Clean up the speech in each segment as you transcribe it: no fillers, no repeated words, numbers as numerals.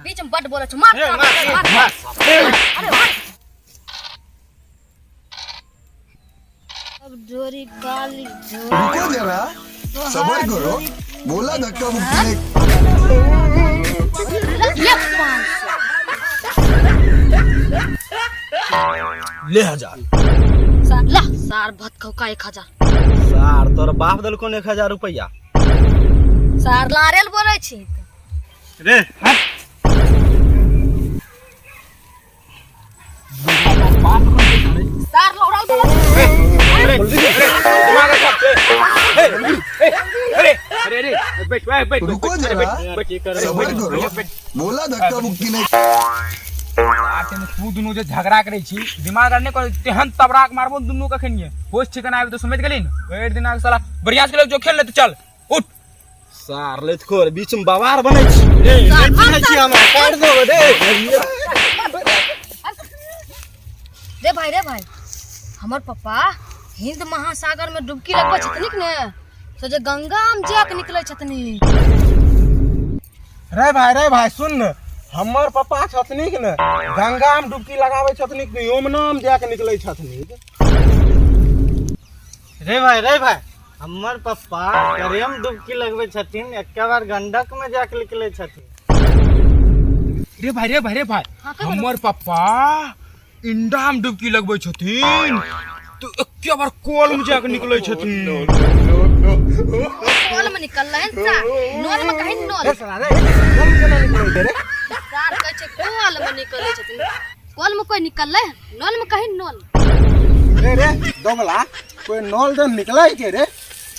बीच में बड बोले छ, मार मार मार मार। अरे मार। अब डोरी काली डोरी। रुको जरा, सबर करो, बोला धक्का मुक्की नहीं। ले 500। ले हजार। ला सार भत खौका 1000। सार तोर बाप देलको ने 1000 रुपया। सार लारेल बोलै छी। रे हट। सार लौड़ाल बोलै छी। अरे अरे अरे, बैठ बैठ बैठ। रुको जरा, सबर करो, बोला धक्का मुक्की नहीं। तू दुनू जे झगड़ा करै छी, दिमाग आर नहि कर, तेहन तबराक मारबो दुनू कखनिये होश ठिकाना आबि। तो समझ गेली ने? भरि दिना साला बढ़िया से जो खेल ले, तो चल उठ। सार लेत खोर बीच में बवार बनै छी। ए नहीं छी, हमरा काट देबो रे। रे भाई, रे भाई, हमर पप्पा हिंद महासागर में डुबकी लगबै छथिन ने, तो जे गंगा में जाके निकलै छथिन। रे भाई, रे भाई, सुन ने, हमर पप्पा छथिन कि ने गंगा में डुबकी लगाबै छथिन कि यमुना में जाके निकलै छथिन। रे भाई, रे भाई, हमर पप्पा करेम डुबकी लगबै छथिन, एके बार गंडक में जाके निकलै छथिन। रे भाई, रे भाई, रे भाई, हमर पप्पा इंडा में डुबकी लगबै छथिन, तो एके बार कल में जाके निकलै छथिन। नल में निकल है सार, नल में कहीं नल। साला रे, कल केना निकलै छै रे? सार कहै छै कल में निकलै छथिन, कल में कोई निकल है? नल में कहीं नल। रे रे दोगला, कोई नल दे निकलै छै रे?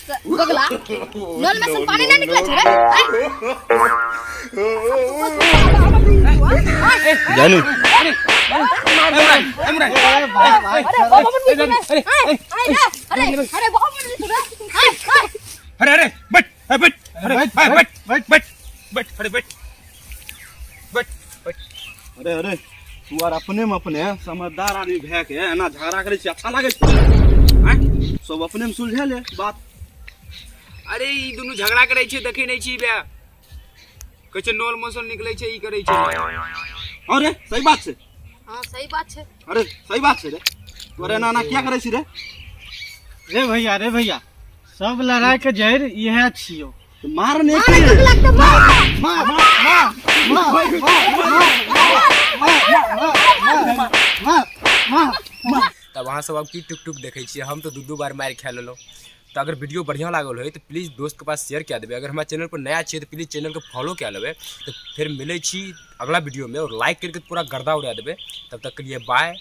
बगला, नल में से पानी नहीं निकलै छै रे? जानू। अरे बाबा बन, अरे अरे अरे बाबा बन। अरे अरे, बैठ बैठ, अरे बैठ बैठ बैठ बैठ बैठ, अरे बैठ बैठ बैठ। अरे अरे, तू आर अपने में अपने समझदार आदमी भए के एना झगड़ा करै छी, अच्छा लागै छै? आँय, सब अपने में सुलझा ले बात। अरे ई दुनू झगड़ा करै छै, देखै नहि छी बे? कहै छै नल मसल निकलै छै, ई करै छै। अरे सही बात छै। हाँ, सही बात छै। अरे सही बात छै रे, तोरे एना एना किया करै छी रे? रे भैया, रे भैया, सब लड़ाई के जड़ इहे छियो। तो मार ने मार, लगता मार। मार मार मार मार मार मार। तब अहाँ सब अब की टुक टुक देखै छियै? हम तऽ दू दू बार मारि खा लेलहुँ। तऽ अगर वीडियो बढ़िआँ लागल होय तऽ प्लीज दोस्तके पास शेयर कए देबै। अगर हमारे चैनल पर नया छियै तऽ प्लीज चैनलके फॉलो कए लेबै। तऽ फेर मिलै छी अगला वीडियोमे, आओर लाइक करिके पूरा गर्दा उड़ा देबै। तब तक के लिए बाय।